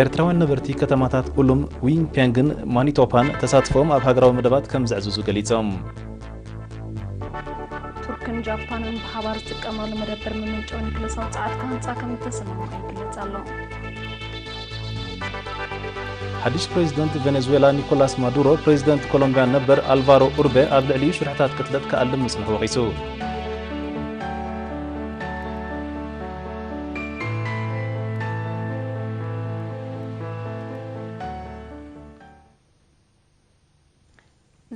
ኤርትራውያን ነበርቲ ከተማታት ኡሉም፣ ዊንፔንግን ማኒቶፓን ተሳትፎም ኣብ ሃገራዊ መደባት ከም ዘዕዝዙ ገሊጾም። ቱርክን ጃፓንን ብሓባር ዝጥቀማሉ መደበር መመንጨዊ ኒክለሳዊ ጸዓት ክሃንጻ ከም እተሰማምዓ ይግለጽ ኣሎ። ሓድሽ ፕሬዚደንት ቬኔዙዌላ ኒኮላስ ማዱሮ፣ ፕሬዚደንት ኮሎምቢያ ነበር ኣልቫሮ ኡርበ ኣብ ልዕሊኡ ሽርሕታት ቅትለት ክኣልም ምጽንሑ ወቒሱ።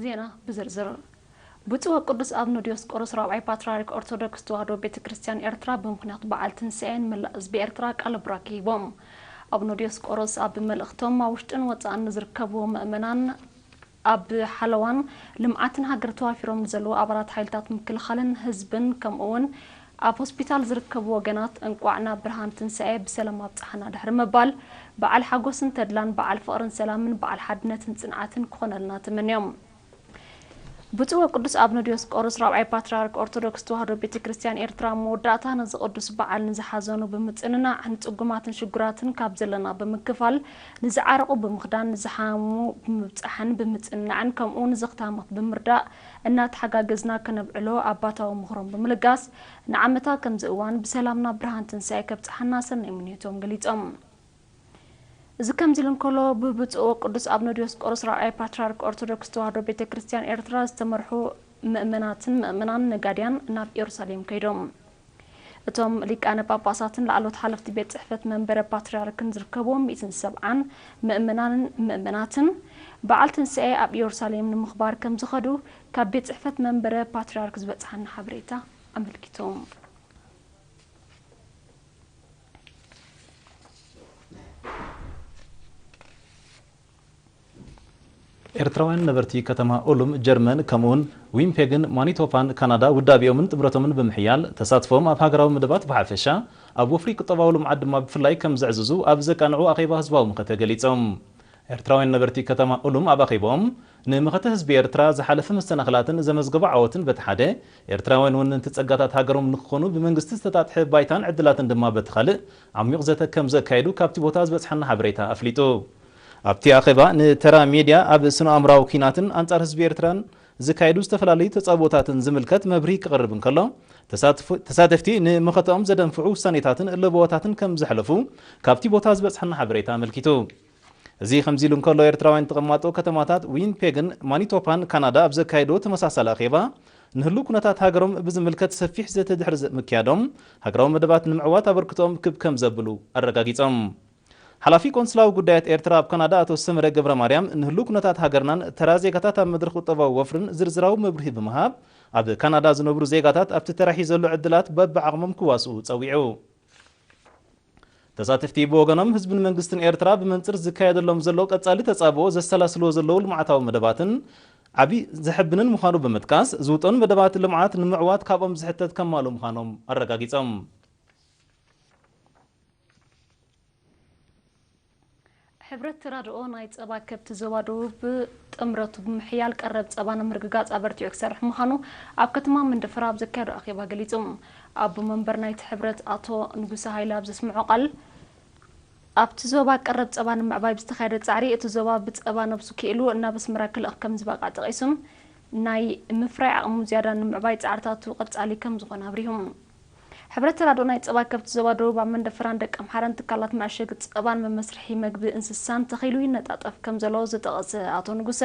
ዜና ብዝርዝር። ብፁዕ ወቅዱስ ኣብኖዲዮስ ቆሮስ ራብዓይ ፓትርያርክ ኦርቶዶክስ ተዋህዶ ቤተ ክርስቲያን ኤርትራ ብምኽንያት በዓል ትንሳኤ ንመላእ ህዝቢ ኤርትራ ቃለ ቡራኬ ሂቦም። ኣብኖዲዮስ ቆሮስ ኣብ መልእኽቶም ኣብ ውሽጥን ወጻእን ንዝርከቡ ምእመናን ኣብ ሓለዋን ልምዓትን ሃገር ተዋፊሮም ንዘለዉ ኣባላት ሓይልታት ምክልኻልን ህዝብን ከምኡ እውን ኣብ ሆስፒታል ዝርከቡ ወገናት እንቋዕ ናብ ብርሃን ትንሳኤ ብሰላም ኣብጽሓና ድሕሪ ምባል በዓል ሓጎስን ተድላን በዓል ፍቕርን ሰላምን በዓል ሓድነትን ጽንዓትን ክኾነልና ተመንዮም። ብፁዕ ወቅዱስ ኣብኖዲዮስ ቆሮስ ራብዓይ ፓትርያርክ ኦርቶዶክስ ተዋህዶ ቤተ ክርስቲያን ኤርትራ መወዳእታ ነዚ ቅዱስ በዓል ንዝሓዘኑ ብምጽንናዕ ንጽጉማትን ሽጉራትን ካብ ዘለና ብምክፋል ንዝዓረቑ ብምኽዳን ንዝሓሙ ብምብጻሕን ብምጽንናዕን ከምኡ ንዘኽታማት ብምርዳእ እናተሓጋገዝና ከነብዕሎ ኣባታዊ ምኽሮም ብምልጋስ ንዓመታ ከምዚ እዋን ብሰላም ናብ ብርሃን ትንሳኤ ከብጽሓና ሰናይ ምንዮቶም ገሊጾም። እዚ ከምዚ ኢሉ እንከሎ ብብፁዕ ወቅዱስ ኣብኖዲዮስ ቆሮስ ራብዓይ ፓትርያርክ ኦርቶዶክስ ተዋህዶ ቤተ ክርስቲያን ኤርትራ ዝተመርሑ ምእመናትን ምእመናን ነጋድያን ናብ ኢየሩሳሌም ከይዶም። እቶም ሊቃነ ጳጳሳትን ላዕሎት ሓለፍቲ ቤት ጽሕፈት መንበረ ፓትርያርክን ዝርከብዎም ሚእትን ሰብዓን ምእመናንን ምእመናትን በዓል ትንሳኤ ኣብ ኢየሩሳሌም ንምኽባር ከም ዝኸዱ ካብ ቤት ጽሕፈት መንበረ ፓትርያርክ ዝበጽሓና ሓበሬታ ኣመልኪቱ። ኤርትራውያን ነበርቲ ከተማ ኡሉም ጀርመን ከምኡውን ዊምፔግን ማኒቶፓን ካናዳ ውዳቤኦምን ጥምረቶምን ብምሕያል ተሳትፎም ኣብ ሃገራዊ መደባት ብሓፈሻ ኣብ ወፍሪ ቁጠባዊ ልምዓት ድማ ብፍላይ ከም ዘዕዝዙ ኣብ ዘቃንዑ ኣኼባ ህዝባዊ ምኸተ ገሊጾም። ኤርትራውያን ነበርቲ ከተማ ኡሉም ኣብ ኣኼባኦም ንመኸተ ህዝቢ ኤርትራ ዝሓለፈ መሰናኽላትን ዘመዝገቦ ዓወትን በቲ ሓደ ኤርትራውያን እውን ነቲ ጸጋታት ሃገሮም ንክኾኑ ብመንግስቲ ዝተጣጥሐ ባይታን ዕድላትን ድማ በቲ ካልእ ዓሚቕ ዘተ ከም ዘካየዱ ካብቲ ቦታ ዝበጽሓና ሓበሬታ ኣፍሊጡ። ኣብቲ ኣኼባ ንተራ ሜድያ ኣብ ስነ ኣእምራዊ ኲናትን ኣንጻር ህዝቢ ኤርትራን ዝካየዱ ዝተፈላለዩ ተጻብኦታትን ዝምልከት መብርሂ ክቐርብ እንከሎ ተሳተፍቲ ንመኸተኦም ዘደንፍዑ ውሳኔታትን ለበዋታትን ከም ዘሕለፉ ካብቲ ቦታ ዝበጽሓና ሓበሬታ ኣመልኪቱ። እዚ ከምዚ ኢሉ እንከሎ ኤርትራውያን ተቐማጦ ከተማታት ዊንፔግን ማኒቶፓን ካናዳ ኣብ ዘካየድዎ ተመሳሳሊ ኣኼባ ንህሉ ኩነታት ሃገሮም ብዝምልከት ሰፊሕ ዘተ ድሕሪ ምክያዶም ሃገራዊ መደባት ንምዕዋት ኣበርክቶኦም ክብ ከም ዘብሉ ኣረጋጊጾም። ሓላፊ ቆንስላዊ ጉዳያት ኤርትራ ኣብ ካናዳ ኣቶ ሰመረ ገብረ ማርያም ንህሉ ኩነታት ሃገርናን ተራ ዜጋታት ኣብ መድረኽ ቁጠባዊ ወፍርን ዝርዝራዊ መብርሂ ብምሃብ ኣብ ካናዳ ዝነብሩ ዜጋታት ኣብቲ ተራሒ ዘሎ ዕድላት በብዓቕሞም ክዋስኡ ጸዊዑ። ተሳተፍቲ ብወገኖም ህዝብን መንግስትን ኤርትራ ብመንጽር ዝካየደሎም ዘሎ ቀጻሊ ተጻብኦ ዘሰላስልዎ ዘለዉ ልምዓታዊ መደባትን ዓቢ ዘሐብንን ምዃኑ ብምጥቃስ ዝውጠኑ መደባት ልምዓት ንምዕዋት ካብኦም ዝሕተት ከማሉ ምዃኖም ኣረጋጊጾም። ሕብረት ተራድኦ ናይ ጸባ ከብቲ ዞባ ደቡብ ጥምረቱ ብምሕያል ቀረብ ጸባ ንምርግጋጽ ኣበርቲዑ ክሰርሕ ምዃኑ ኣብ ከተማ መንደፈራ ኣብ ዘካየዶ ኣኼባ ገሊጹ። ኣቦ መንበር ናይቲ ሕብረት ኣቶ ንጉሰ ሃይለ ኣብ ዘስምዖ ቃል ኣብቲ ዞባ ቀረብ ጸባ ንምዕባይ ብዝተኻየደ ጻዕሪ እቲ ዞባ ብጸባ ነብሱ ክኢሉ ናብ ኣስመራ ክልእኽ ከም ዝበቕዐ ጠቒሱ ናይ ምፍራይ ዓቕሙ ዝያዳ ንምዕባይ ጻዕርታቱ ቀጻሊ ከም ዝኾነ ኣብሪሁ። ሕብረት ተራድኦ ናይ ጸባ ከብቲ ዞባ ደቡብ ኣብ መንደፈራን ደቀምሓረን ትካላት መዐሸጊ ጸባን መመስርሒ መግቢ እንስሳን ተኺሉ ይነጣጠፍ ከም ዘሎ ዝጠቐሰ ኣቶ ንጉሰ፣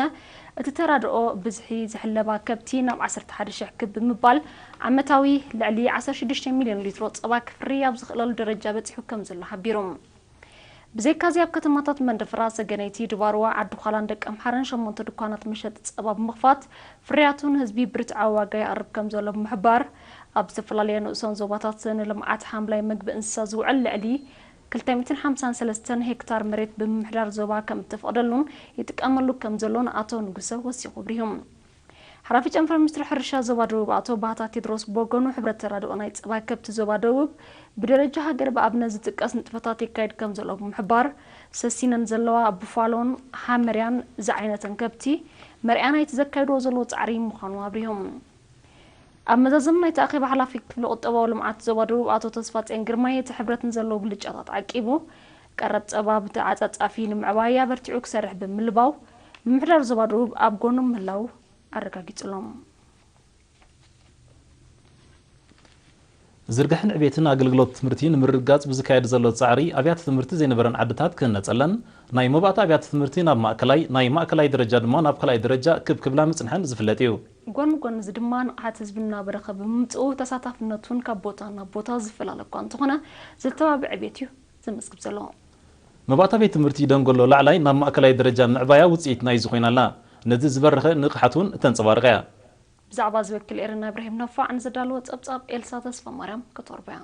እቲ ተራድኦ ብዝሒ ዝሕለባ ከብቲ ናብ ዓሰርተ ሓደ ሽሕ ክብ ብምባል ዓመታዊ ልዕሊ ዓሰርተ ሽዱሽተ ሚልዮን ሊትሮ ጸባ ክፍሪ ኣብ ዝኽእለሉ ደረጃ በጺሑ ከም ዘሎ ሓቢሩ። ብዘይካዚ ኣብ ከተማታት መንደፈራ፣ ሰገነይቲ፣ ድባርዋ፣ ዓዲ ዃላን ደቀምሓረን ሸሞንተ ድኳናት መሸጢ ጸባ ብምኽፋት ፍርያቱ ንህዝቢ ብርትዓዊ ዋጋ የቕርብ ከም ዘሎ ብምሕባር፣ ኣብ ዝተፈላለያ ንኡሳን ዞባታት ንልምዓት ሓምላይ መግቢ እንስሳ ዝውዕል ልዕሊ ክልተ ሚእትን ሓምሳን ሰለስተን ሄክታር መሬት ብምምሕዳር ዞባ ከም እተፈቕደሉን ይጥቀመሉ ከም ዘሎን ኣቶ ንጉሰ ወሲኹ ኣብሪሁ። ሓላፊ ጨንፈር ሚኒስትሪ ሕርሻ ዞባ ደቡብ ኣቶ ባህታ ቴድሮስ ብወገኑ፣ ሕብረት ተራድኦ ናይ ጸባ ከብቲ ዞባ ደቡብ ብደረጃ ሃገር ብኣብነት ዝጥቀስ ንጥፈታት የካይድ ከም ዘሎ ብምሕባር፣ ሰሲነን ዘለዋ ቡፋሎን ሃመርያን ዝዓይነተን ከብቲ መርኣያ ናይቲ ዘካይድዎ ዘለዎ ጻዕሪ ምዃኑ ኣብሪሆም። ኣብ መዛዘሚ ናይቲ ኣኼባ ሓላፊ ክፍሊ ቁጠባዊ ልምዓት ዞባ ደቡብ ኣቶ ተስፋጽዮን ግርማይ፣ እቲ ሕብረት ንዘለዉ ብልጫታት ዓቂቡ ቀረብ ጸባ ብተዓጻጻፊ ንምዕባይ ኣበርቲዑ ክሰርሕ ብምልባው፣ ምምሕዳር ዞባ ደቡብ ኣብ ጎኖም ምህላው ኣረጋጊጹሎም። ዝርግሐን ዕቤትን ኣገልግሎት ትምህርቲ ንምርግጋጽ ብዝካየድ ዘሎ ጻዕሪ፣ ኣብያተ ትምህርቲ ዘይነበረን ዓድታት ክህነጸለን፣ ናይ መባእታ ኣብያተ ትምህርቲ ናብ ማእከላይ፣ ናይ ማእከላይ ደረጃ ድማ ናብ ካልኣይ ደረጃ ክብ ክብላ ምጽንሐን ዝፍለጥ እዩ። ጎን ጎን እዚ ድማ፣ ንቕሓት ህዝቢ እናበረኸ ብምምጽኡ፣ ተሳታፍነቱን ካብ ቦታ ናብ ቦታ ዝፈላለ እኳ እንተኾነ፣ ዘተባብዕ ዕቤት እዩ ዘመዝግብ ዘሎ። መባእታ ቤት ትምህርቲ ደንጎሎ ላዕላይ ናብ ማእከላይ ደረጃ ምዕባያ ውጽኢት ናይዚ ኮይና ኣላ። ነዚ ዝበረኸ ንቕሓት እውን እተንጸባርቕ እያ። ብዛዕባ እዚ ወኪል ኤረና ኢብራሂም ነፋዕ ንዘዳለወ ጸብጻብ ኤልሳ ተስፋ ማርያም ከተቕርቦ እያ።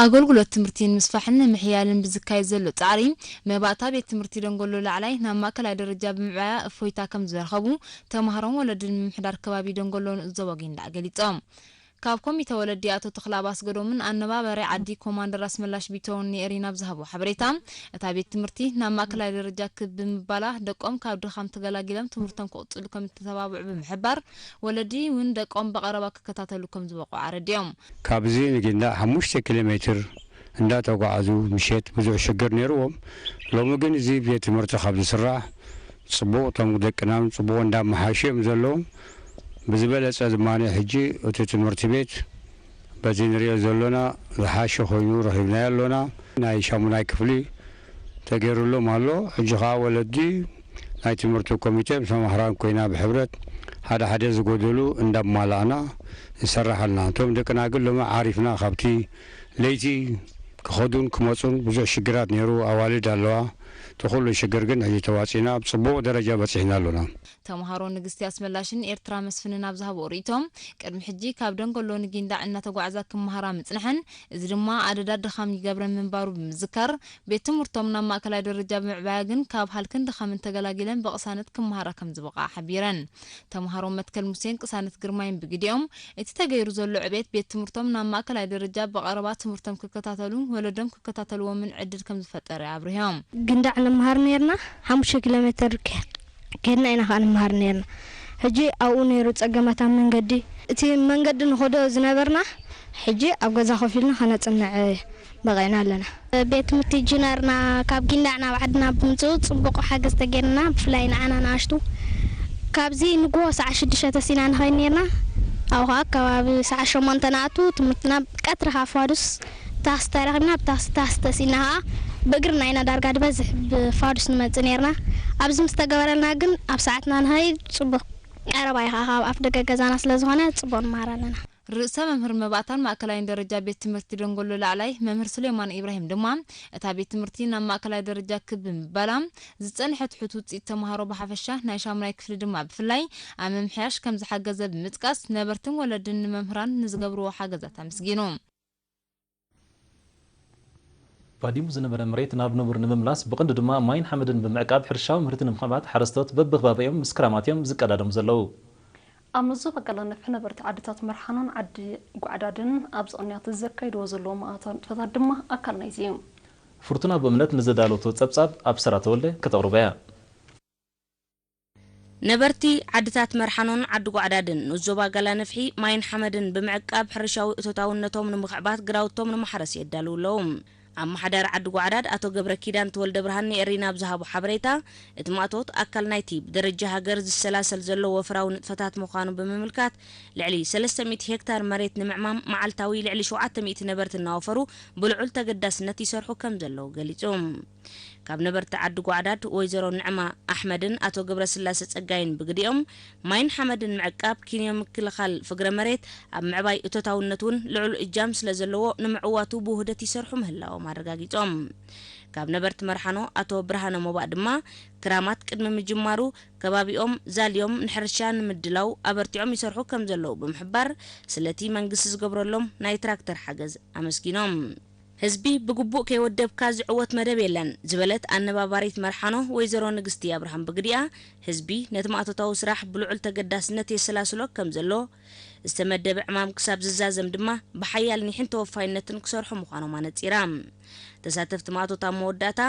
ኣገልግሎት ትምህርቲ ንምስፋሕን ንምሕያልን ብዝካየድ ዘሎ ጻዕሪ፣ መባእታ ቤት ትምህርቲ ደንጎሎ ላዕላይ ናብ ማእከላይ ደረጃ ብምዕባያ እፎይታ ከም ዝረኸቡ ተማሃሮን ወለድን ምምሕዳር ከባቢ ደንጎሎ ንኡስ ዞባ ጊንዳዕ ገሊጾም። ካብ ኮሚተ ወለዲ ኣቶ ተኽለኣብ ኣስገዶምን ኣነባባሪ ዓዲ ኮማንደር ኣስመላሽ ቢተውን ንኤሪና ብዝሃቦ ሓበሬታ፣ እታ ቤት ትምህርቲ ናብ ማእከላይ ደረጃ ክብ ብምባላ፣ ደቆም ካብ ድኻም ተገላጊሎም ትምህርቶም ክቕጽሉ ከም እተተባብዑ ብምሕባር፣ ወለዲ እውን ደቆም ብቐረባ ክከታተሉ ከም ዝበቕዑ ኣረዲኦም። ካብዚ ንጊንዳዕ ሓሙሽተ ኪሎ ሜትር እንዳተጓዓዙ ምሸት ብዙሕ ሽግር ነይርዎም። ሎሚ ግን እዚ ቤት ትምህርቲ ካብ ዝስራሕ ጽቡቕ፣ እቶም ደቅና እውን ጽቡቕ እንዳመሓሹ እዮም ዘለዉ። ብዝበለጸ ድማ ሕጂ እቲ ትምህርቲ ቤት በዚ ንሪኦ ዘሎና ዝሓሸ ኮይኑ ረኺብናዮ ኣሎና። ናይ ሻሙናይ ክፍሊ ተገይሩሎም ኣሎ። ሕጂ ኸዓ ወለዲ ናይ ትምህርቲ ኮሚቴ ምስ መማህራን ኮይና ብሕብረት ሓደ ሓደ ዝጎደሉ እንዳማላእና ንሰርሕ ኣለና። እቶም ደቅና ግን ሎሚ ዓሪፍና ካብቲ ለይቲ ክኸዱን ክመጹን ብዙሕ ሽግራት ነይሩ። ኣዋልድ ኣለዋ። እቲ ኩሉ ሽግር ግን ሕጂ ተዋጺእና ኣብ ጽቡቕ ደረጃ በጺሕና ኣሎና። ተምሃሮ ንግስቲ ኣስመላሽን ኤርትራ መስፍንን ኣብ ዝሃብኦ ርእይቶም፣ ቅድሚ ሕጂ ካብ ደንጎሎ ንጊንዳዕ እናተጓዕዛ ክመሃራ ምጽንሐን፣ እዚ ድማ ኣደዳ ድኻም ይገብረን ምንባሩ ብምዝካር፣ ቤት ትምህርቶም ናብ ማእከላይ ደረጃ ብምዕባያ ግን ካብ ሃልክን ድኻምን ተገላጊለን ብቕሳነት ክመሃራ ከም ዝበቕዓ ሓቢረን። ተምሃሮ መትከል ሙሴን ቅሳነት ግርማይን ብግዲኦም፣ እቲ ተገይሩ ዘሎ ዕቤት ቤት ትምህርቶም ናብ ማእከላይ ደረጃ ብቐረባ ትምህርቶም ክከታተሉን ወለዶም ክከታተልዎምን ዕድል ከም ዝፈጠረ ኣብሪሆም። ግንዳዕ ንምሃር ነርና፣ ሓሙሽተ ኪሎ ሜትር ከ-፣ ከድና ኢና ኸዓ ንምሃር ነርና። ሕጂ ኣብኡ ነይሩ ጸገማት ኣብ መንገዲ። እቲ መንገዲ ንኸዶ ዝነበርና፣ ሕጂ ኣብ ገዛ ኮፍ ኢልና ኸነጽንዕ በቒዕና ኣለና። ቤት ትምህርቲ ጅነርና ካብ ጊንዳዕ ናብ ዓድና ብምጽኡ ጽቡቕ ሓገዝ ተገይርና፣ ብፍላይ ንዓና ንኣሽቱ። ካብዚ ንግሆ ሰዓት ሽዱሽተ ተሲና ንኸይድ ነርና። ኣብኡ ኸዓ ከባቢ ሰዓት ሸሞንተ ንኣቱ ትምህርትና ቀትሪ ኸዓ ፋዱስ ታክሲ ተረኺብና፣ ብታክሲ፣ ታክሲ ተሲእና ኸዓ ብእግርና ኢና ዳርጋ ዝበዝሕ ብፋዱስ ንመጽእ ነርና። ኣብዚ ምስ ተገበረልና ግን ኣብ ሰዓትና ንኸይድ ጽቡቕ ቀረባ እዩ ኸዓ ካብ ኣፍ ደገ ገዛና ስለ ዝኾነ ጽቡቕ ንመሃር ኣለና። ርእሰ መምህር መባእታን ማእከላይን ደረጃ ቤት ትምህርቲ ደንጎሎ ላዕላይ መምህር ሱሌማን ኢብራሂም ድማ፣ እታ ቤት ትምህርቲ ናብ ማእከላይ ደረጃ ክብ ብምባላ፣ ዝጸንሐ ትሑት ውጽኢት ተምሃሮ ብሓፈሻ ናይ ሻሙናይ ክፍሊ ድማ ብፍላይ ኣብ ምምሕያሽ ከም ዝሓገዘ ብምጥቃስ፣ ነበርትን ወለድን ንመምህራን ንዝገብርዎ ሓገዛት ኣመስጊኑ። ባዲሙ ዝነበረ መሬት ናብ ንቡር ንምምላስ፣ ብቐንዱ ድማ ማይን ሓመድን ብምዕቃብ ሕርሻዊ ምህርቲ ንምኽዕባት ሓረስቶት በብኸባቢኦም ምስ ክራማት እዮም ዝቀዳደሙ ዘለዉ። ኣብ መዞ በቀላ ነፍሒ ነበርቲ ዓድታት መርሓኖን ዓዲ ጓዕዳድን ኣብዚ ቅንያት ዘካይድዎ ዘለዉ መኣታዊ ንጥፈታት ድማ ኣካል ናይዚ እዩ። ፍርቱና ብእምነት ንዘዳለወቶ ጸብጻብ ኣብ ሰራ ተወልደ ከተቕርቦ እያ። ነበርቲ ዓድታት መርሓኖን ዓዲ ጓዕዳድን ንኡስ ዞባ ጋላ ነፍሒ ማይን ሓመድን ብምዕቃብ ሕርሻዊ እቶታውነቶም ንምኽዕባት ግራውቶም ንማሕረስ የዳልዉ ኣለዉ። ኣመሓዳሪ ዓዲ ጓዕዳድ ኣቶ ገብረ ኪዳን ተወልደ ብርሃን ንኤሪና ኣብ ዝሃቦ ሓበሬታ፣ እቲ ማእቶት ኣካል ናይቲ ብደረጃ ሃገር ዝሰላሰል ዘሎ ወፍራዊ ንጥፈታት ምዃኑ ብምምልካት፣ ልዕሊ ሰለስተ ሚእቲ ሄክታር መሬት ንምዕማም መዓልታዊ ልዕሊ ሸውዓተ ሚእቲ ነበርቲ እናወፈሩ ብልዑል ተገዳስነት ይሰርሑ ከም ዘለዉ ገሊጹ። ካብ ነበርቲ ዓዲ ጓዕዳድ ወይዘሮ ንዕማ ኣሕመድን ኣቶ ገብረስላሴ ጸጋይን ብግዲኦም፣ ማይን ሓመድን ምዕቃብ፣ ኪንዮ ምክልኻል ፍግረ መሬት፣ ኣብ ምዕባይ እቶታውነት እውን ልዑል እጃም ስለ ዘለዎ፣ ንምዕዋቱ ብውህደት ይሰርሑ ምህላዎም ኣረጋጊጾም። ካብ ነበርቲ መርሓኖ ኣቶ ብርሃነ ሞባእ ድማ፣ ክራማት ቅድሚ ምጅማሩ ከባቢኦም ዛልዮም ንሕርሻ ንምድላው ኣበርቲዖም ይሰርሑ ከም ዘለዉ ብምሕባር፣ ስለቲ መንግስቲ ዝገብረሎም ናይ ትራክተር ሓገዝ ኣመስጊኖም። ህዝቢ ብግቡእ ከይወደብካ ዝዕወት መደብ የለን ዝበለት ኣነባባሪት መርሓኖ ወይዘሮ ንግስቲ ኣብርሃም ብግዲኣ፣ ህዝቢ ነቲ ማእቶታዊ ስራሕ ብልዑል ተገዳስነት የሰላስሎ ከም ዘሎ፣ ዝተመደበ ዕማም ክሳብ ዝዛዘም ድማ ብሓያል ኒሕን ተወፋይነትን ክሰርሑ ምዃኖም ኣነጺራ። ተሳተፍቲ ማእቶት ኣብ መወዳእታ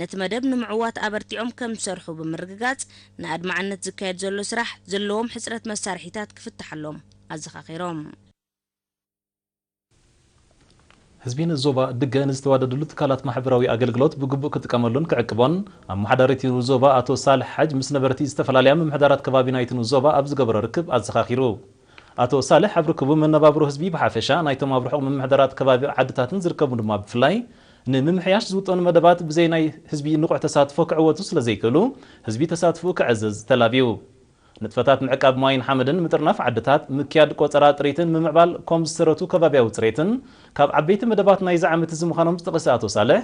ነቲ መደብ ንምዕዋት ኣበርቲዖም ከም ዝሰርሑ ብምርግጋጽ፣ ንኣድማዕነት ዝካየድ ዘሎ ስራሕ ዘለዎም ሕጽረት መሳርሒታት ክፍትሓሎም ኣዘኻኺሮም። ህዝቢ ንዞባ ድገ ንዝተዋደድሉ ትካላት ማሕበራዊ ኣገልግሎት ብግቡእ ክጥቀመሉን ክዕቅቦን ኣመሓዳሪ እቲ ንዞባ ኣቶ ሳልሕ ሓጅ ምስ ነበርቲ ዝተፈላለያ ምምሕዳራት ከባቢ ናይቲ ንዞባ ኣብ ዝገበሮ ርክብ ኣዘኻኺሩ። ኣቶ ሳልሕ ኣብ ርክቡ መነባብሮ ህዝቢ ብሓፈሻ ናይቶም ኣብ ርሑቕ ምምሕዳራት ከባቢ ዓድታትን ዝርከቡ ድማ ብፍላይ ንምምሕያሽ ዝውጠኑ መደባት ብዘይ ናይ ህዝቢ ንቑሕ ተሳትፎ ክዕወቱ ስለዘይክእሉ ህዝቢ ተሳትፎኡ ክዕዝዝ ተላብዩ። ንጥፈታት ምዕቃብ ማይን ሓመድን ምጥርናፍ ዓድታት፣ ምክያድ ቆጸራ ጥሪትን ምምዕባል ኮም ዝተረቱ ከባቢያዊ ጽሬትን ካብ ዓበይቲ መደባት ናይዚ ዓመት እዚ ምዃኖም ዝጠቐሰ ኣቶ ሳልሕ፣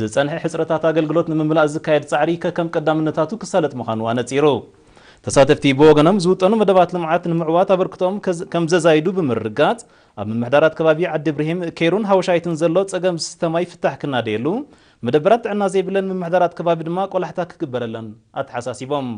ዝጸንሐ ሕጽረታት ኣገልግሎት ንምምላእ ዝካየድ ጻዕሪ ከከም ቀዳምነታቱ ክሳለጥ ምዃኑ ኣነጺሩ። ተሳተፍቲ ብወገኖም ዝውጠኑ መደባት ልምዓት ንምዕዋት ኣበርክቶኦም ከም ዘዛይዱ ብምርጋጽ ኣብ ምምሕዳራት ከባቢ ዓዲ ብርሂም፣ ኬሩን ሃወሻይትን ዘሎ ጸገም ዝስተ ማይ ፍታሕ ክናደየሉ፣ መደበራት ጥዕና ዘይብለን ምምሕዳራት ከባቢ ድማ ቆላሕታ ክግበረለን ኣተሓሳሲቦም።